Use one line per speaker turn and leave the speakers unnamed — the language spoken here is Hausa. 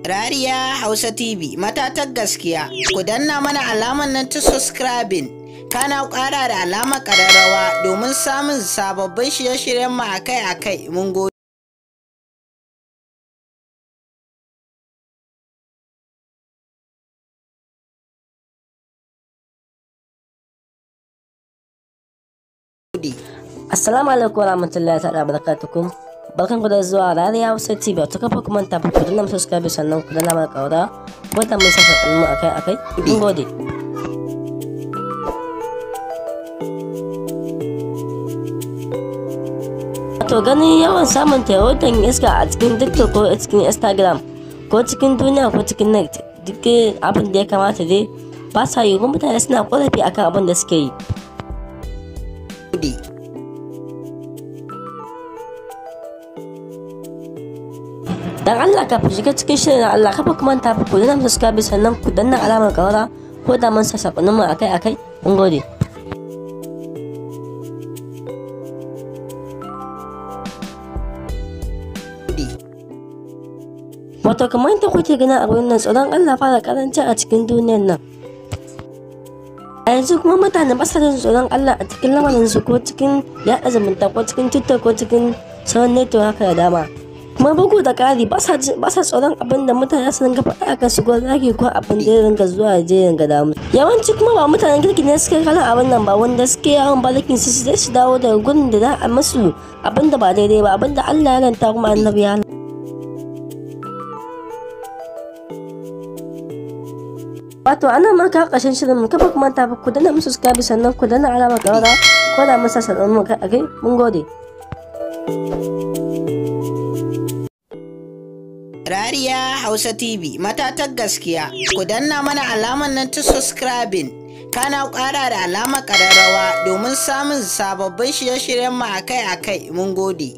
Rariya Hausa TV matatar gaskiya. Ku danna mana alamar nan ta subscribing, kana ƙara da alamar ƙararrawa domin samun sababbin shirye-shiryen mu akai-akai. Mun gode.
Assalamu alaikum warahmatullahi ta'ala barakatukum. Barkan ku da zuwa Rariya Hausa TV. Ta kafa kuma ta ku danna subscribe, sannan ku danna mana ƙaura ko da mun saka mu akai akai. Mun gode. To, ganin yawan samun tayotan iska a cikin TikTok ko cikin Instagram ko cikin duniya ko cikin net, duk abin da ya kamata dai ba sa yi, kuma mutane suna korafi akan abin da suke yi. Dan Allah, kafin shiga cikin shirin, Allah kafa kuma ta ku danna subscribe, sannan ku danna alamar ƙaura ko da mun sa sakonnin mu akai akai. Mun gode. Wato kamar yadda kuke gani a wurin nan, tsoron Allah fara karanci a cikin duniyar nan. A yanzu kuma mutane ba sa jin tsoron Allah a cikin lamarin su, ko cikin yaɗa zumunta, ko cikin Twitter, ko cikin sauran network haka da dama. Kuma bugu da ƙari, ba sa tsoron abin da mutane su ringa faɗa akan su, ko zagi, ko abin da ya ringa zuwa je ringa damu. Yawanci kuma ba mutanen kirki ne suke kalan abin nan ba, wanda suke yawon balikin su su su dawo daga gurin da za a musu abin da ba daidai ba, abin da Allah ya ranta kuma annabi ya. Wato ana mun kawo ƙarshen shirin mu. Kafa kuma ta ku danna musu subscribe, sannan ku danna alamar ƙararrawa ko da mun sa sanin mu kai akai. Mun gode.
Rariya Hausa TV matatar gaskiya. Ku danna mana alamar nan ta subscribing, kana ƙara da alamar ƙararrawa domin samun sababbin shirye-shiryen mu akai-akai. Mun gode.